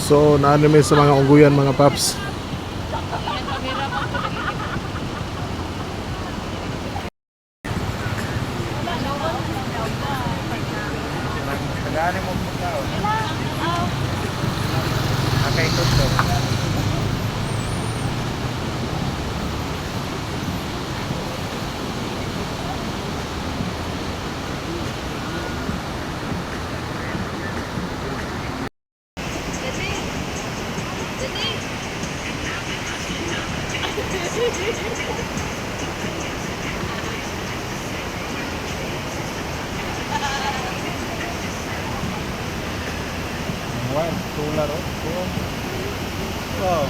So, naanime sa mga ungguyan, mga paps. Tagaan mo pagkaon. Okay, tutlo. Wild, tular oh. Oh.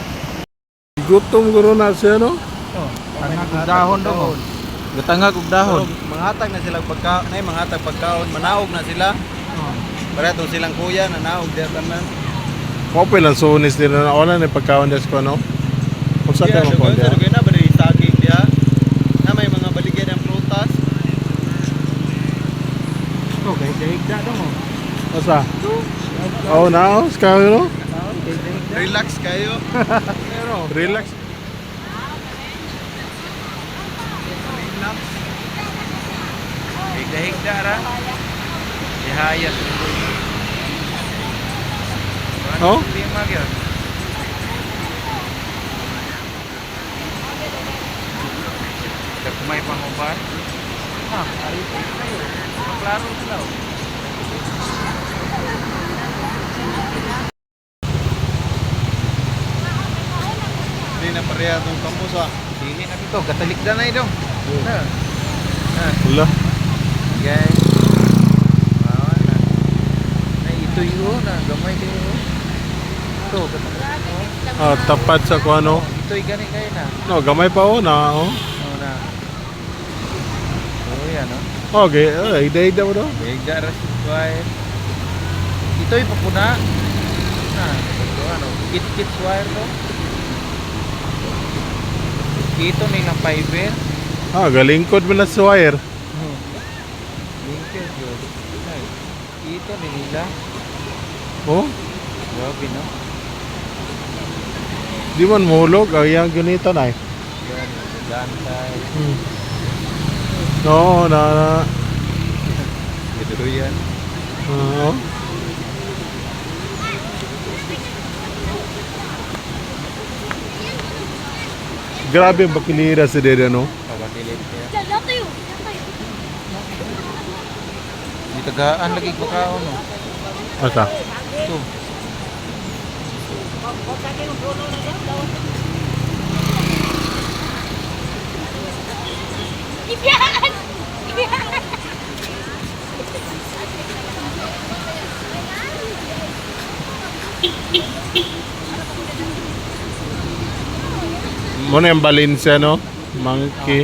Gutom guro na siya, no? Oh. Tangag og dahon daw. Gatangag og dahon. Manghatag na sila pagkaon, nay manghatag pagkaon, manaog na sila. Para itong silang kuya nanaog diya tanan. Kopi lang sunis din na wala ni pagkaon des ko, no? Kung sa Yeah, tayo dugon makuha. sa dugon na ba diri saging diha. Na may mga baligya ng prutas. Okay, dahigda daw mo. Asa? Oh, now, ska no? Relax kayo. Pero Relax. Relax. higda-higda ra. Ihayas. Oh? Lima gyud. Dagmay panguban. Ah, ari kayo. Klaro sila. Oh. Hindi na pareha itong campus ah. Dili na dito, gatalikda na ito. Na. Wala. Guys. Wow na. Na itoy oh, na gamay kayo. Oh. Ito, gatalikda. Ah, tapat sa ko ano. Itoy gani kayo na. No, gamay pa oh na oh. Oh na. Oh, yan oh. Okay, oh, ida-ida mo daw. Bigla ra si wire. Ito'y papuna. Na, ito ano, kit-kit wire to. Ito ni lang fiber. Ah, galingkod mo na sa wire. Linked yun. Ay, ito ni nila. Oh, Grabe no. di man mahulog. Ang iyang ganito na eh. Yan, gantay. No, na na. Ito yan. Oo. Grabe ang bakilira sa dede, no? Pabatilit niya. Di tagaan lagi bakaon no. Asa? Ito. Ibiyan! Ibiyan! Muna yung Valencia, no? Monkey.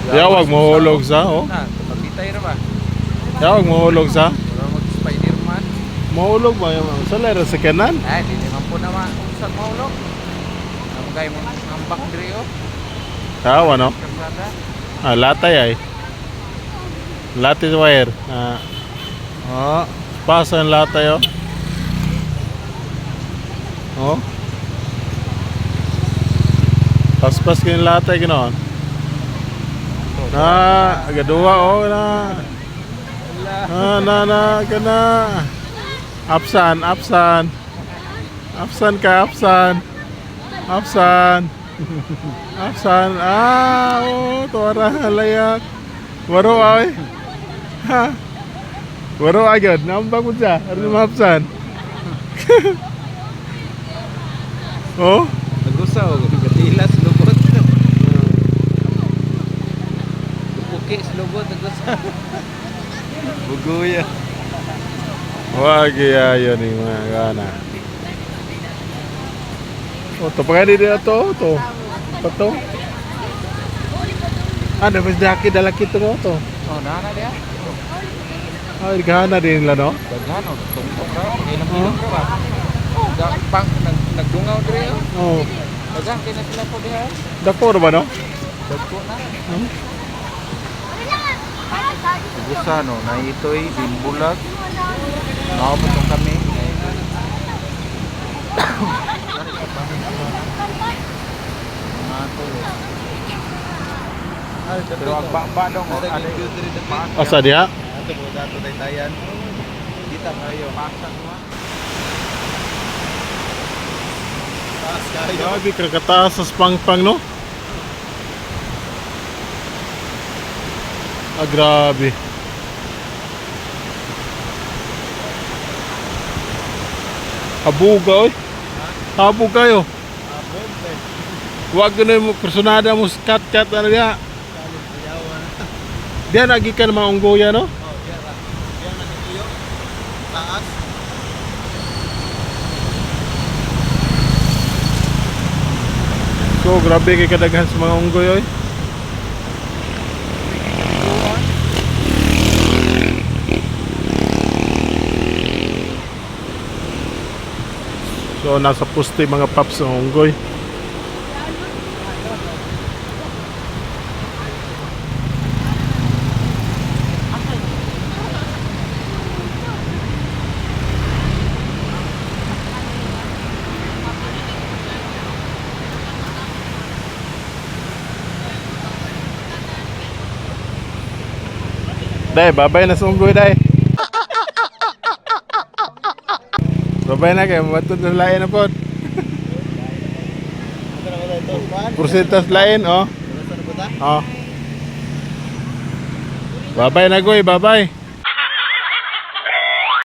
Yawag mahulog sa, oh. Na, pagkitay ra ba? Yawag mahulog sa. Mura mag Spider-Man. Mahulog ba yung sa lera sa kanan? Ay, di naman po na mausag maulog. Ang kay mo ambak diri oh. Tawa, no? Kalsada. Ah, latay ay. Latay wire. Ah. Oh, pasa ang latay, oh. Oh. Paspas kayong latay ginoon. Na, agaduwa oh na. Ah, na na kana. Apsan, apsan. Apsan ka, apsan. Apsan. Apsan. Ah, oh, tuara layak. Waro ay. Ha. Waro agad, nambang mo siya. Ano maapsan? Oh? Nagusaw, katilas lubot. Puki lubot nagusaw. Buguya. Wag ayo ni mga gana. Oh, to pa di to, to. Pato. Ano mas daki dalaki to no to. Oh, nana dia. Ay, gana din nila no. Daghan oh, tungtong ra, ilang ilong ra ba? Pang nagdungaw diri oh. Oh, Daghan kay na sila po diha. dako ra ba no? Dagko na. Hmm? Ubusa no, naitoy, bimbulag. Naabot kami. Pero ang baba daw mo, ano Asa diha? Ato mo dato taytayan. Kita kayo. Taas kayo. Grabe kataas sa spangpang, no? Ah, grabe. Habuga, oy. Habog kayo. Abog eh. Huwag ganun mo, personada mo, kat-kat, ano diha. Kalit yawa na. Diha, nagi ka ng mga unggoya, no? Oh, diya ra. Diya na iyo. Taas. So, grabe kay kadaghan sa mga unggoy, oy. So, nasa poste mga paps ng unggoy. Day, babay na sa unggoy, day. Babay na kayo, matod na lain na po. Ito na ba ito? Pan? Porsentas lain, oh. Basta na ba ta? Oh. Babay na, goy, babay.